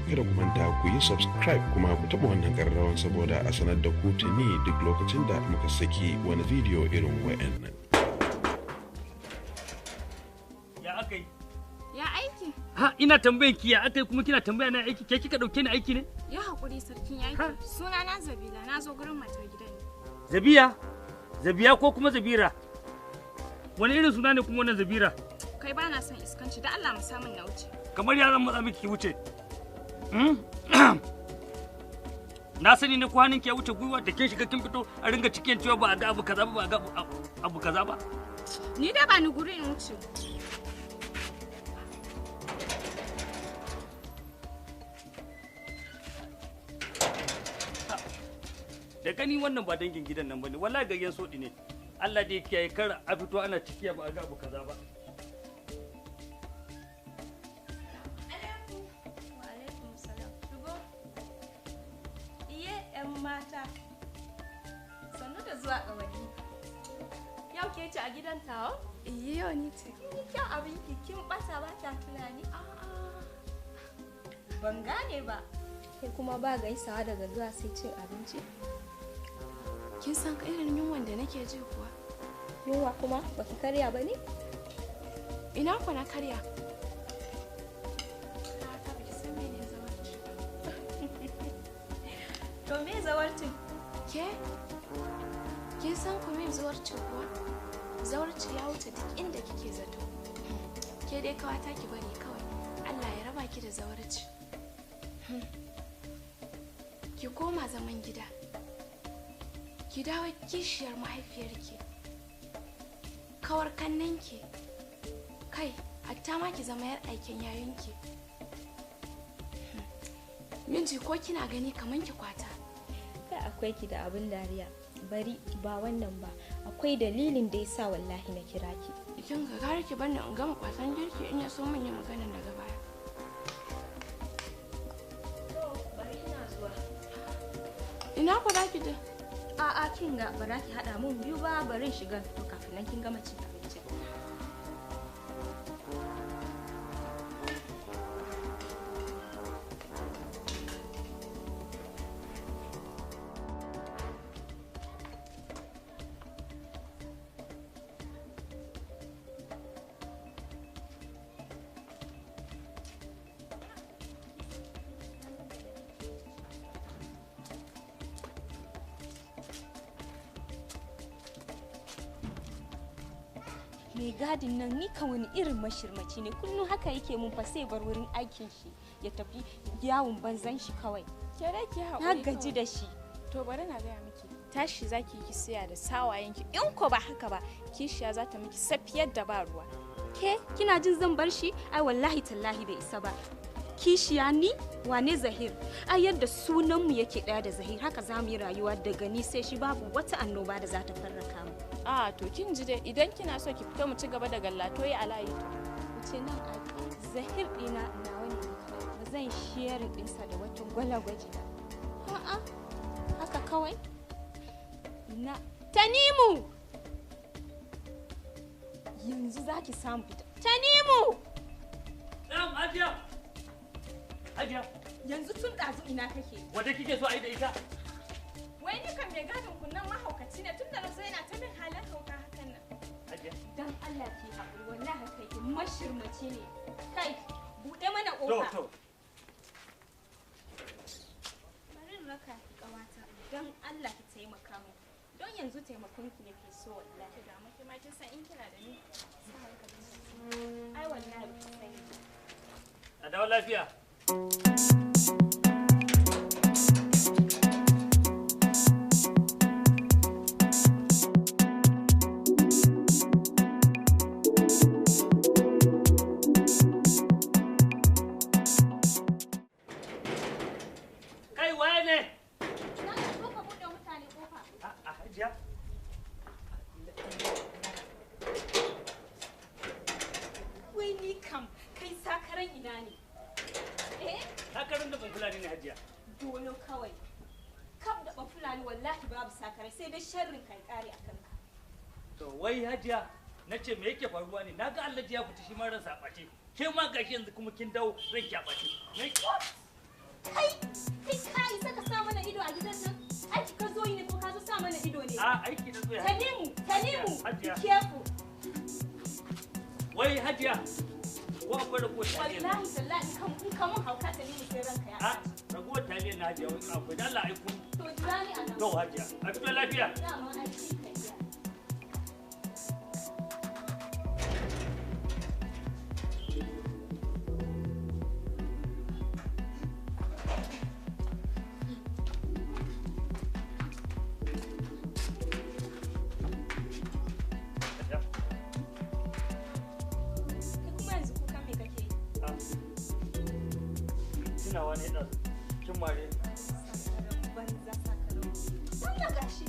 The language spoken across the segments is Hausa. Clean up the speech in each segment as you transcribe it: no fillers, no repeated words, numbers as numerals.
Kada ku manta ku yi subscribe kuma ku taɓa wannan ƙararrawan saboda a sanar da ku tuni duk lokacin da muka saki wani bidiyo irin wa'annan. Ya aka yi? Ya aiki? Ha, ina tambayan ki ya aka yi kuma kina tambaya na aiki, ke kika dauke ni aiki ne? Ya haƙuri sarkin yaki. Suna na Zabila, na zo gurin matar gidan ne. Zabiya? Zabiya ko kuma Zabira? Wani irin suna ne kuma wannan Zabira? Kai ba na son iskanci, da Allah mu samun na wuce. Kamar yaran matsa miki ki wuce. Na sani ne kwanin ki ya wuce gwiwa da kin shiga kin fito a ringa cikin cewa ba a ga abu kaza ba, ba a ga abu kaza ba. Ni da ba ni guri in wuce. Da gani wannan ba dangin gidan nan bane, wallahi gayyan sodi ne. Allah da ya kiyaye kar a fito ana cikiya ba a ga abu kaza ba. Wa alaikum salam. Shigo. Iye 'yan mata. Sannu da zuwa ƙawanni. Yau ke ce a gidan tawa? Iye yau ni ce. Kin yi kyau abinki, kin ɓata ba kya tunani. Ban gane ba. Kai kuma ba gaisawa daga zuwa sai cin abinci. Kin san irin yunwan da nake ji kuwa? Yunwa kuma baki karya ba ne? Ina ku na karya? Kawata baki san mene zawarci ba. To me zawarcin? Ke? Kin san ku me zawarci kuwa? Zawarci ya wuce duk inda kike zato. Ke dai kawata ki bari kawai. Allah ya raba ki da zawarci. Ki koma zaman gida. Ki dawo kishiyar mahaifiyarki. Kawar kannanki. Kai, hatta ma ki zama yar aikin yayinki. Minji ko kina gani kaman ki kwata. Kai akwai ki da abin dariya. Bari ba wannan ba. Akwai dalilin da yasa wallahi na kira ki. Kin ga gara ki bar ni in gama kwasan girki in ya so mun yi magana daga baya. To, bari ina zuwa. Ina ku za ki je? A'a kin ga bara ki haɗa mun biyu ba barin shiga fito kafin nan kin gama cin abinci. Mai gadin nan ni kan wani irin mashirmaci ne, kullum haka yake mun fa sai bar wurin aikin shi ya tafi yawon banzan shi kawai. Ke dai ki haƙuri. Na gaji da shi. To bari na gaya miki, tashi zaki ki siya da sawayenki, in ko ba haka ba kishiya za ta miki safiyar da ba ruwa. Ke kina jin zan bar shi? Ai wallahi tallahi bai isa ba. Kishiya ni wane Zahir? Ai yadda sunan mu yake ɗaya da Zahir haka za mu yi rayuwa daga ni sai shi, babu wata annoba da za ta farraka mu. A to kin ji dai, idan kina so ki fito mu ci gaba da gallatoyi a layi to. Wuce nan ai Zahir ɗina nawa ne ni kaɗai, ba zan sharing ɗinsa da wata gwalagwaji ba. A'a haka kawai. Na Tanimu! Yanzu za ki samu fita. Tanimu! Na'am Hajiya. Hajiya, Yanzu tun ɗazu ina kake? wanda kike so a yi da ita? Wai ni kan mai gadin kunnan mahaukaci ne tun da na zo yana ta min halin hauka hakan nan. Hajiya. Dan Allah ki haƙuri, wallahi haka yake mashirmaci ne. Kai, buɗe mana To ƙofa. to. Bari in raka ki ƙawata, dan Allah ki taimaka mu. Don yanzu taimakon ki nake so wallahi. Ki damu ki ma kin san in kina da ni sa hankali. Ai wallahi ba ki sani ba. A dawo lafiya. Kai waye ne? Na zo ka buɗe mutane ƙofa. A'a Hajiya. Wai ni kam kai sakaran ina ne? Eh? Takarar da ban fulani ne Hajiya. Dolo kawai. Kaf da ban fulani wallahi babu sakarai sai dai sharrin kai kare a kanka. To wai Hajiya, na ce me yake faruwa ne? Na ga Alhaji ya fita shi ma ransa a ɓace. Ke ma gashi yanzu kuma kin dawo ranki a ɓace. Me Kai, kai ka isa ka sa mana ido a gidan nan? Aiki ka zo yi ne ko ka zo sa mana ido ne? A aiki na zo ya. Tanimu, Tanimu, be Hajiya. careful. Wai Hajiya, ko akwai ragowar taliyar? Wallahi tallahi in ka mun hauka Tanimu sai ranka ya A ragowar taliyar na Hajiya, wai akwai da Allah aiko. To jira ni a nan. To Hajiya, a fito lafiya. Dama aiki ka iya. Hajiya. Kai kuma yanzu kuka me kake yi? A. Tunawa ne ɗazu. Kin mare. Sakaran banza sakaran. Allah gashi.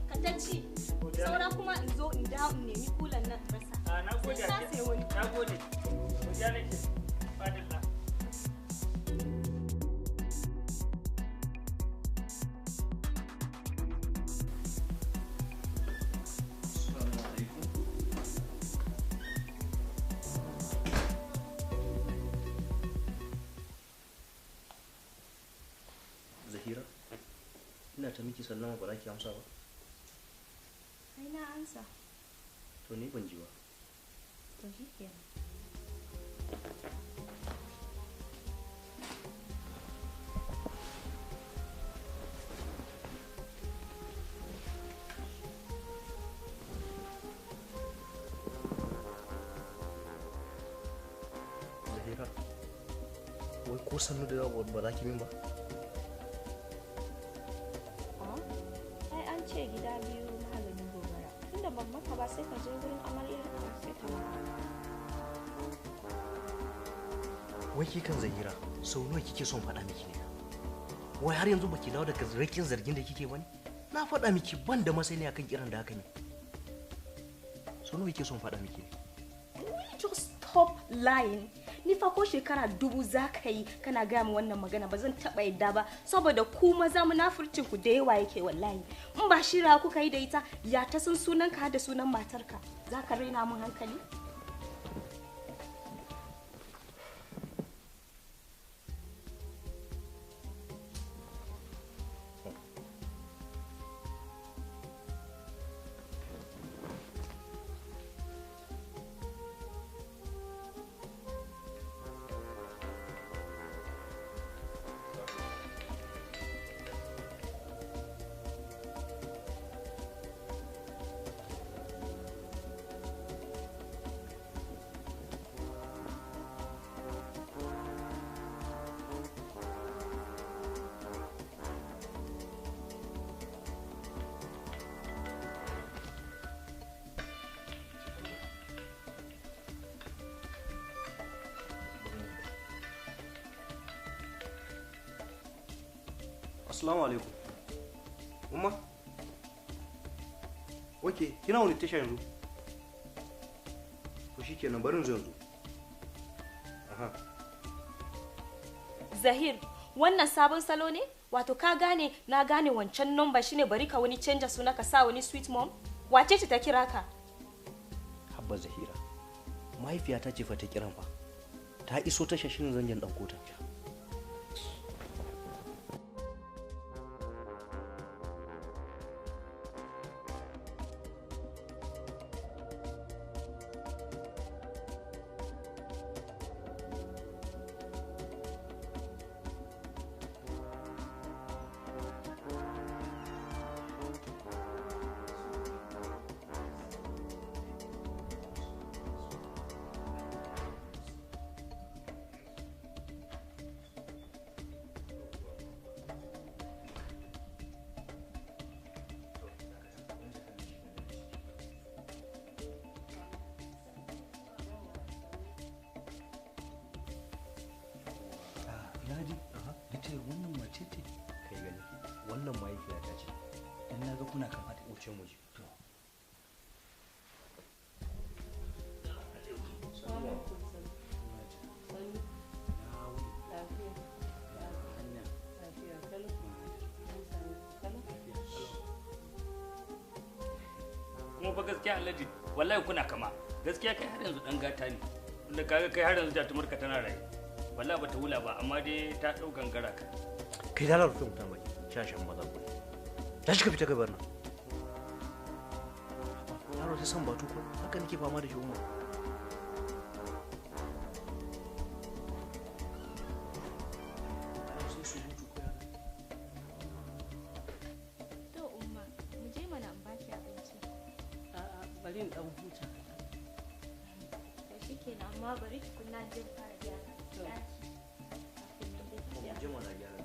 Ka ta ci. Godiya. Saura kuma in zo in dawo in nemi kulan nan in rasa. A na gode Sai na Hajiya. sayi wani. Na gode. Godiya nake. Fadilla. Assalamu alaikum. Zahira, ina ta miki sallama ba za ki amsa ba. Ai na ansa. To ni ban ji ba. To shikenan. Zahira, wai ko sannu da yawa ba za ki min ba? Ai an ce gida biyu maganin gobara. Tunda ban maka ba sai ka je gurin amaryar ka sai ta maka. Wai ke kan Zahira, sau nawa kike son faɗa miki ne? Wai har yanzu baki dawo daga rakin zargin da kike bane? Na faɗa miki ban da masani akan kiran da haka ne. Sau nawa kike son faɗa miki ne? Will you just stop lying? Ni fa ko shekara 1000 za ka yi kana gaya min wannan magana ba zan taɓa yadda ba saboda ku maza munafurcin ku da yawa yake wallahi. In ba shira kuka yi da ita ya ta san sunan ka da sunan matarka za ka raina min hankali? Assalamu alaikum. Umma? Ok, kina wani tasha yanzu? To shikenan bari in zo yanzu. Aha. Zahir, wannan sabon salo ne? Wato ka gane na gane wancan number shine bari ka wani canja suna ka sa wani sweet mom? Wace ce ta kira ka? Habba Zahira. Mahaifiyata ce fa ta kiran fa. Ta iso tasha shin zan je in ɗauko ta. Alhaji, na ce wannan wace ce? Kai gani, wannan mahaifiyata ce. Dan na ga kuna kama da Wuce mu je. To. Kuma fa gaskiya Alhaji, wallahi kuna kama. Gaskiya kai har yanzu dan gata ne. Tunda kaga kai har yanzu jatumarka tana raye. Wallahi bata wula ba, amma dai ta dau gangara ka. Kai dalar rufe mutum bai shashan maza ku. Tashi ka fita ka bar nan. Yaro sai san batu ko haka nake fama da shi umma. To umma, mu je mana in baki abinci. A'a, bari in dan huta kaɗan. To shikenan, amma bari tukunna je fara gyara. To. Ɗaki. Kafin nan dai. Je mana gyara.